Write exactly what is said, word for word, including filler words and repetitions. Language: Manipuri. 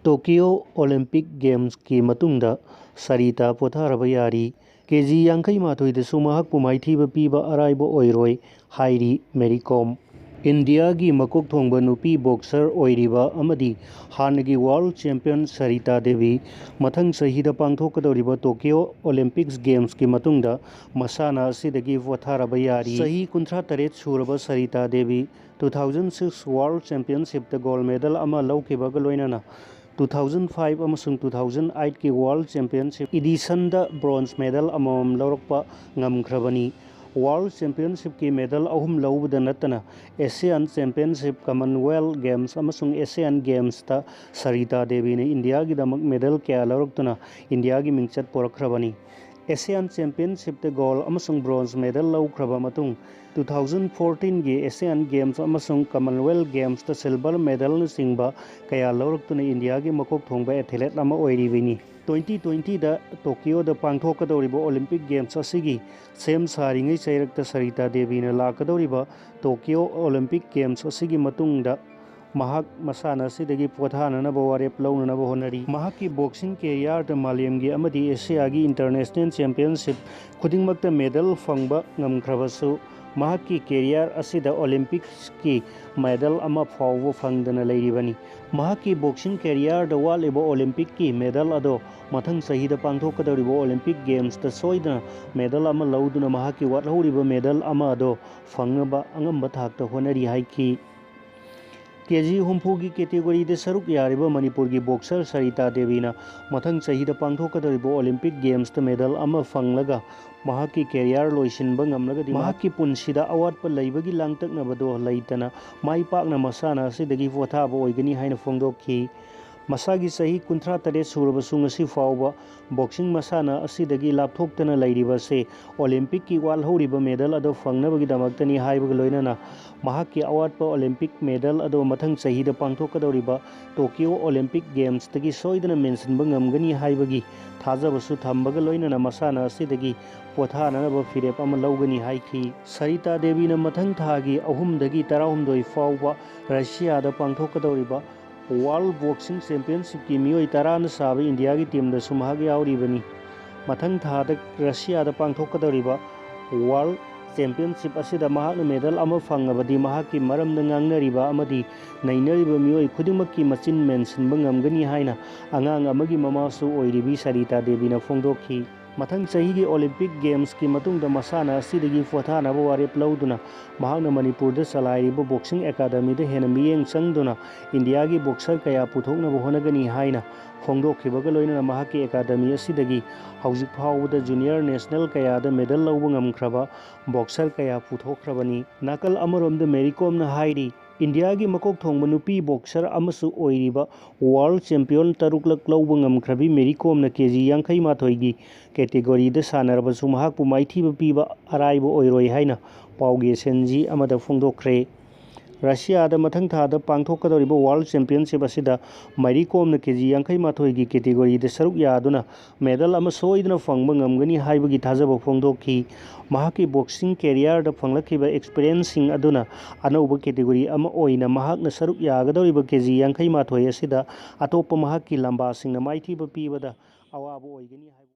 ꯇꯣꯀꯤꯌꯣ ꯑꯣꯂꯤꯝꯄꯤꯛ ꯒꯦꯝꯁꯀꯤ ꯃꯇꯨꯡꯗ ꯁꯔꯤꯇꯥ ꯄꯣꯊꯥꯔꯕ ꯌꯥꯔꯤ꯫ ꯀꯦ ꯖꯤ ꯌꯥꯡꯈꯩ ꯃꯥꯊꯣꯏꯗꯁꯨ ꯃꯍꯥꯛꯄꯨ ꯃꯥꯏꯊꯤꯕ ꯄꯤꯕ ꯑꯔꯥꯏꯕ ꯑꯣꯏꯔꯣꯏ ꯍꯥꯏꯔꯤ ꯃꯦꯔꯤ ꯀꯣꯝ꯫ ꯏꯟꯗꯤꯌꯥꯒꯤ ꯃꯀꯣꯛ ꯊꯣꯡꯕ ꯅꯨꯄꯤ ꯕꯣꯛꯁꯔ ꯑꯣꯏꯔꯤꯕ ꯑꯃꯗꯤ ꯍꯥꯟꯅꯒꯤ ꯋꯥꯔꯜ ꯆꯦꯝꯄꯤꯌꯟ ꯁꯔꯤꯇꯥ ꯗꯦꯕꯤ ꯃꯊꯪ ꯆꯍꯤꯗ ꯄꯥꯡꯊꯣꯛꯀꯗꯧꯔꯤꯕ ꯇꯣꯀꯤꯌꯣ ꯑꯣꯂꯤꯝꯄꯤꯛꯁ ꯒꯦꯝꯁꯀꯤ ꯃꯇꯨꯡꯗ ꯃꯁꯥꯟꯅ ꯑꯁꯤꯗꯒꯤ ꯄꯣꯊꯥꯔꯕ ꯌꯥꯔꯤ꯫ ꯆꯍꯤ ꯀꯨꯟꯊ꯭ꯔꯥ ꯇꯔꯦꯠ ꯁꯨꯔꯕ Sarita Devi two thousand six world ꯆꯦꯝꯄꯤꯌꯟꯁꯤꯞꯇ ꯒꯣꯜ ꯃꯦꯗꯜ ꯑꯃ ꯂꯧꯈꯤꯕꯒ ꯂꯣꯏꯅꯅ ꯇꯨ ꯊꯥꯎꯖꯟ ꯐꯥꯏꯚ ꯑꯃꯁꯨꯡ ꯇꯨ ꯊꯥꯎꯖꯟ ꯑꯩꯠꯀꯤ ꯋꯥꯔꯜ ꯆꯦꯝꯄꯤꯌꯟꯁꯤꯞ ꯏꯗꯤꯁꯟꯗ ꯕ꯭ꯔꯣꯟꯖ ꯃꯦꯗꯜ ꯑꯃꯃꯝ ꯂꯧꯔꯛꯄ ꯉꯝꯈ꯭ꯔꯕꯅꯤ꯫ ꯋꯥꯔꯜ ꯆꯦꯝꯄꯤꯌꯟꯁꯤꯞꯀꯤ ꯃꯦꯗꯜ ꯑꯍꯨꯝ ꯂꯧꯕꯗ ꯅꯠꯇꯅ ꯑꯦꯁꯤꯌꯥꯟ ꯆꯦꯝꯄꯤꯌꯟꯁꯤꯞ, ꯀꯃꯟꯋꯦꯜꯊ ꯒꯦꯝꯁ ꯑꯃꯁꯨꯡ ꯑꯦꯁꯤꯌꯥꯟ ꯒꯦꯝꯁꯇ ꯁꯔꯤꯇꯥ ꯗꯦꯕꯤꯅ ꯏꯟꯗꯤꯌꯥꯒꯤꯗꯃꯛ ꯃꯦꯗꯜ ꯀꯌꯥ ꯂꯧꯔꯛꯇꯨꯅ ꯏꯟꯗꯤꯌꯥꯒꯤ ꯃꯤꯡꯆꯠ ꯄꯨꯔꯛꯈ꯭ꯔꯕꯅꯤ꯫ ꯑꯦꯁꯤꯌꯥꯟ ꯆꯦꯝꯄꯤꯌꯟꯁꯤꯞꯇ ꯒꯣꯜ ꯑꯃꯁꯨꯡ ꯕ꯭ꯔꯣꯟꯖ ꯃꯦꯗꯜ ꯂꯧꯈ꯭ꯔꯕ ꯃꯇꯨꯡ, ꯇꯨ ꯊꯥꯎꯖꯟ ꯐꯣꯔꯇꯤꯟꯒꯤ ꯑꯦꯁꯤꯌꯥꯟ ꯒꯦꯝꯁ ꯑꯃꯁꯨꯡ ꯀꯃꯟꯋꯦꯜꯊ ꯒꯦꯝꯁꯇ ꯁꯤꯜꯚꯔ ꯃꯦꯗꯜꯅꯆꯤꯡꯕ ꯀꯌꯥ ꯂꯧꯔꯛꯇꯨꯅ ꯏꯟꯗꯤꯌꯥꯒꯤ ꯃꯀꯣꯛ ꯊꯣꯡꯕ ꯑꯦꯊꯂꯦꯠ ꯑꯃ ꯑꯣꯏꯔꯤꯕꯅꯤ꯫ ꯇ꯭ꯋꯦꯟꯇꯤ ꯇ꯭ꯋꯦꯟꯇꯤꯗ ꯇꯣꯀꯤꯌꯣꯗ ꯄꯥꯡꯊꯣꯛꯀꯗꯧꯔꯤꯕ ꯑꯣꯂꯤꯝꯄꯤꯛ ꯒꯦꯝꯁ ꯑꯁꯤꯒꯤ ꯁꯦꯝ ꯁꯥꯔꯤꯉꯩ ꯆꯩꯔꯛꯇ ꯁꯔꯤꯇꯥ ꯗꯦꯕꯤꯅ ꯂꯥꯛꯀꯗꯧꯔꯤꯕ ꯇꯣꯀꯤꯌꯣ ꯑꯣꯂꯤꯝꯄꯤꯛ ꯒꯦꯝꯁ ꯑꯁꯤꯒꯤ ꯃꯇꯨꯡꯗ ꯃꯍꯥꯛ ꯃꯁꯥꯟꯅ ꯑꯁꯤꯗꯒꯤ ꯄꯣꯊꯥꯅꯅꯕ ꯋꯥꯔꯦꯞ ꯂꯧꯅꯅꯕ ꯍꯣꯠꯅꯔꯤ꯫ ꯃꯍꯥꯛꯀꯤ ꯕꯣꯛꯁꯤꯡ ꯀꯦꯔꯤꯌꯔꯗ ꯃꯥꯂꯦꯝꯒꯤ ꯑꯃꯗꯤ ꯑꯦꯁꯤꯌꯥꯒꯤ ꯏꯟꯇꯔꯅꯦꯁꯅꯦꯜ ꯆꯦꯝꯄꯤꯌꯟꯁꯤꯞ ꯈꯨꯗꯤꯡꯃꯛꯇ ꯃꯦꯗꯜ ꯐꯪꯕ ꯉꯝꯈ꯭ꯔꯕꯁꯨ, ꯃꯍꯥꯛꯀꯤ ꯀꯦꯔꯤꯌꯔ ꯑꯁꯤꯗ ꯑꯣꯂꯤꯝꯄꯤꯛꯁꯀꯤ ꯃꯦꯗꯜ ꯑꯃ ꯐꯥꯎꯕ ꯐꯪꯗꯅ ꯂꯩꯔꯤꯕꯅꯤ꯫ ꯃꯍꯥꯛꯀꯤ ꯕꯣꯛꯁꯤꯡ ꯀꯦꯔꯤꯌꯔꯗ ꯋꯥꯠꯂꯤꯕ ꯑꯣꯂꯤꯝꯄꯤꯛꯀꯤ ꯃꯦꯗꯜ ꯑꯗꯣ ꯃꯊꯪ ꯆꯍꯤꯗ ꯄꯥꯡꯊꯣꯛꯀꯗꯧꯔꯤꯕ ꯑꯣꯂꯤꯝꯄꯤꯛ ꯒꯦꯝꯁꯇ ꯁꯣꯏꯗꯅ ꯃꯦꯗꯜ ꯑꯃ ꯂꯧꯗꯨꯅ ꯃꯍꯥꯛꯀꯤ ꯋꯥꯠꯍꯧꯔꯤꯕ ꯃꯦꯗꯜ ꯑꯃ ꯑꯗꯣ ꯐꯪꯅꯕ ꯑꯉꯝꯕ ꯊꯥꯛꯇ ꯍꯣꯠꯅꯔꯤ ꯍꯥꯏꯈꯤ꯫ ꯀꯦ ꯖꯤ ꯍꯨꯝꯐꯨꯒꯤ ꯀꯦꯇꯦꯒꯣꯔꯤꯗ ꯁꯔꯨꯛ ꯌꯥꯔꯤꯕ ꯃꯅꯤꯄꯨꯔꯒꯤ ꯕꯣꯛꯁꯔ ꯁꯔꯤꯇꯥ ꯗꯦꯕꯤꯅ ꯃꯊꯪ ꯆꯍꯤꯗ ꯄꯥꯡꯊꯣꯛꯀꯗꯧꯔꯤꯕ ꯑꯣꯂꯤꯝꯄꯤꯛ ꯒꯦꯝꯁꯇ ꯃꯦꯗꯜ ꯑꯃ ꯐꯪꯂꯒ ꯃꯍꯥꯛꯀꯤ ꯀꯦꯔꯤꯌꯔ ꯂꯣꯏꯁꯤꯟꯕ ꯉꯝꯂꯒꯗꯤ ꯃꯍꯥꯛꯀꯤ ꯄꯨꯟꯁꯤꯗ ꯑꯋꯥꯠꯄ ꯂꯩꯕꯒꯤ ꯂꯥꯡꯇꯛꯅꯕꯗꯣ ꯂꯩꯇꯅ ꯃꯥꯏ ꯄꯥꯛꯅ ꯃꯁꯥꯟꯅ ꯑꯁꯤꯗꯒꯤ ꯄꯣꯊꯥꯕ ꯑꯣꯏꯒꯅꯤ ꯍꯥꯏꯅ ꯐꯣꯡꯗꯣꯛꯈꯤ꯫ ꯃꯁꯥꯒꯤ ꯆꯍꯤ ꯀꯨꯟꯊ꯭ꯔꯥ ꯇꯔꯦꯠ ꯁꯨꯔꯕꯁꯨ ꯉꯁꯤ ꯐꯥꯎꯕ ꯕꯣꯛꯁꯤꯡ ꯃꯁꯥꯟꯅ ꯑꯁꯤꯗꯒꯤ ꯂꯥꯞꯊꯣꯛꯇꯅ ꯂꯩꯔꯤꯕꯁꯦ ꯑꯣꯂꯤꯝꯄꯤꯛꯀꯤ ꯋꯥꯠꯍꯧꯔꯤꯕ ꯃꯦꯗꯜ ꯑꯗꯨ ꯐꯪꯅꯕꯒꯤꯗꯃꯛꯇꯅꯤ ꯍꯥꯏꯕꯒ ꯂꯣꯏꯅꯅ ꯃꯍꯥꯛꯀꯤ ꯑꯋꯥꯠꯄ ꯑꯣꯂꯤꯝꯄꯤꯛ ꯃꯦꯗꯜ ꯑꯗꯨ ꯃꯊꯪ ꯆꯍꯤꯗ ꯄꯥꯡꯊꯣꯛꯀꯗꯧꯔꯤꯕ ꯇꯣꯀꯤꯌꯣ ꯑꯣꯂꯤꯝꯄꯤꯛ ꯒꯦꯝꯁꯇꯒꯤ ꯁꯣꯏꯗꯅ ꯃꯦꯟꯁꯤꯟꯕ ꯉꯝꯒꯅꯤ ꯍꯥꯏꯕꯒꯤ ꯊꯥꯖꯕꯁꯨ ꯊꯝꯕꯒ ꯂꯣꯏꯅꯅ ꯃꯁꯥꯟꯅ ꯑꯁꯤꯗꯒꯤ ꯄꯣꯊꯥꯅꯅꯕ ꯐꯤꯔꯦꯞ ꯑꯃ ꯂꯧꯒꯅꯤ ꯍꯥꯏꯈꯤ꯫ ꯁꯔꯤꯇꯥ ꯗꯦꯕꯤꯅ ꯃꯊꯪ ꯊꯥꯒꯤ ꯑꯍꯨꯝꯗꯒꯤ ꯇꯔꯥꯍꯨꯝꯗꯣꯏ ꯐꯥꯎꯕ ꯔꯁꯤꯌꯥꯗ ꯄꯥꯡꯊꯣꯛꯀꯗꯧꯔꯤꯕ World Boxing Championshipꯀꯤ ꯃꯤꯑꯣꯏ ꯇꯔꯥꯅ ꯁꯥꯕ ꯏꯟꯗꯤꯌꯥꯒꯤ ꯇꯤꯝꯗꯁꯨ ꯃꯍꯥꯛ ꯌꯥꯎꯔꯤꯕꯅꯤ꯫ ꯃꯊꯪ ꯊꯥꯗ ꯔꯁꯤꯌꯥꯗ ꯄꯥꯡꯊꯣꯛꯀꯗꯧꯔꯤꯕ World Championship ꯑꯁꯤꯗ ꯃꯍꯥꯛꯅ ꯃꯦꯗꯜ ꯑꯃ ꯐꯪꯂꯕꯗꯤ ꯃꯍꯥꯛꯀꯤ ꯃꯔꯝꯗ ꯉꯥꯡꯅꯔꯤꯕ ꯑꯃꯗꯤ ꯅꯩꯅꯔꯤꯕ ꯃꯤꯑꯣꯏ ꯈꯨꯗꯤꯡꯃꯛꯀꯤ ꯃꯆꯤꯟ ꯃꯦꯟꯁꯤꯟꯕ ꯉꯝꯒꯅꯤ ꯍꯥꯏꯅ ꯑꯉꯥꯡ ꯑꯃꯒꯤ ꯃꯃꯥꯁꯨ ꯑꯣꯏꯔꯤꯕꯤ ꯁꯔꯤꯇꯥ ꯗꯦꯕꯤꯅ ꯐꯣꯡꯗꯣꯛꯈꯤ꯫ ꯃꯊꯪ ꯆꯍꯤꯒꯤ Olympic Gamesꯀꯤ ꯃꯇꯨꯡꯗ ꯃꯁꯥꯟꯅ ꯑꯁꯤꯗꯒꯤ ꯄꯣꯊꯥꯅꯕ ꯋꯥꯔꯦꯞ ꯂꯧꯗꯨꯅ ꯃꯍꯥꯛꯅ ꯃꯅꯤꯄꯨꯔꯗ ꯆꯂꯥꯏꯔꯤꯕ boxing academyꯗ ꯍꯦꯟꯅ ꯃꯤꯠꯌꯦꯡ ꯆꯪꯗꯨꯅ ꯏꯟꯗꯤꯌꯥꯒꯤ boxer ꯀꯌꯥ ꯄꯨꯊꯣꯛꯅꯕ ꯍꯣꯠꯅꯒꯅꯤ ꯍꯥꯏꯅ ꯐꯣꯡꯗꯣꯛꯈꯤꯕꯒ ꯂꯣꯏꯅꯅ ꯃꯍꯥꯛꯀꯤ academy ꯑꯁꯤꯗꯒꯤ ꯍꯧꯖꯤꯛ ꯐꯥꯎꯕꯗ junior national ꯀꯌꯥꯗ ꯃꯦꯗꯜ ꯂꯧꯕ ꯉꯝꯈ꯭ꯔꯕ boxer ꯀꯌꯥ ꯄꯨꯊꯣꯛꯈ꯭ꯔꯕꯅꯤ꯫ ꯅꯥꯀꯜ ꯑꯃꯔꯣꯝꯗ ꯃꯦꯔꯤ ꯀꯣꯝꯅ ꯍꯥꯏꯔꯤ, ꯏꯟꯗꯤꯌꯥꯒꯤ ꯃꯀꯣꯛ ꯊꯣꯡꯕ ꯅꯨꯄꯤ boxer ꯑꯃꯁꯨ ꯑꯣꯏꯔꯤꯕ world champion ꯇꯔꯨꯛꯂꯛ ꯂꯧꯕ ꯉꯝꯈ꯭ꯔꯕꯤ ꯃꯦꯔꯤ ꯀꯣꯝꯅ ꯀꯦ ꯖꯤ ꯌꯥꯡꯈꯩ ꯃꯥꯊꯣꯏꯒꯤ categoryꯗ ꯁꯥꯟꯅꯔꯕꯁꯨ ꯃꯍꯥꯛꯄꯨ ꯃꯥꯏꯊꯤꯕ ꯄꯤꯕ ꯑꯔꯥꯏꯕ ꯑꯣꯏꯔꯣꯏ ꯍꯥꯏꯅ ꯄꯥꯎꯒꯤ ꯑꯦꯁꯦꯟꯖꯤ ꯑꯃꯗ ꯐꯣꯡꯗꯣꯛꯈ꯭ꯔꯦ꯫ ꯔꯁꯤꯌꯥꯗ ꯃꯊꯪ ꯊꯥꯗ ꯄꯥꯡꯊꯣꯛꯀꯗꯧꯔꯤꯕ World Championship ꯑꯁꯤꯗ ꯃꯦꯔꯤ ꯀꯣꯝꯅ ꯀꯦ ꯖꯤ ꯌꯥꯡꯈꯩ ꯃꯥꯊꯣꯏꯒꯤ categoryꯗ ꯁꯔꯨꯛ ꯌꯥꯗꯨꯅ ꯃꯦꯗꯜ ꯑꯃ ꯁꯣꯏꯗꯅ ꯐꯪꯕ ꯉꯝꯒꯅꯤ ꯍꯥꯏꯕꯒꯤ ꯊꯥꯖꯕ ꯐꯣꯡꯗꯣꯛꯈꯤ꯫ ꯃꯍꯥꯛꯀꯤ boxing careerꯗ ꯐꯪꯂꯛꯈꯤꯕ experienceꯁꯤꯡ ꯑꯗꯨꯅ ꯑꯅꯧꯕ category ꯑꯃ ꯑꯣꯏꯅ ꯃꯍꯥꯛꯅ ꯁꯔꯨꯛ ꯌꯥꯒꯗꯧꯔꯤꯕ ꯀꯦ ꯖꯤ ꯌꯥꯡꯈꯩ ꯃꯥꯊꯣꯏ ꯑꯁꯤꯗ ꯑꯇꯣꯞꯄ ꯃꯍꯥꯛꯀꯤ ꯂꯝꯕꯥꯁꯤꯡꯅ ꯃꯥꯏꯊꯤꯕ ꯄꯤꯕꯗ ꯑꯋꯥꯕ ꯑꯣꯏꯒꯅꯤ ꯍꯥꯏꯕ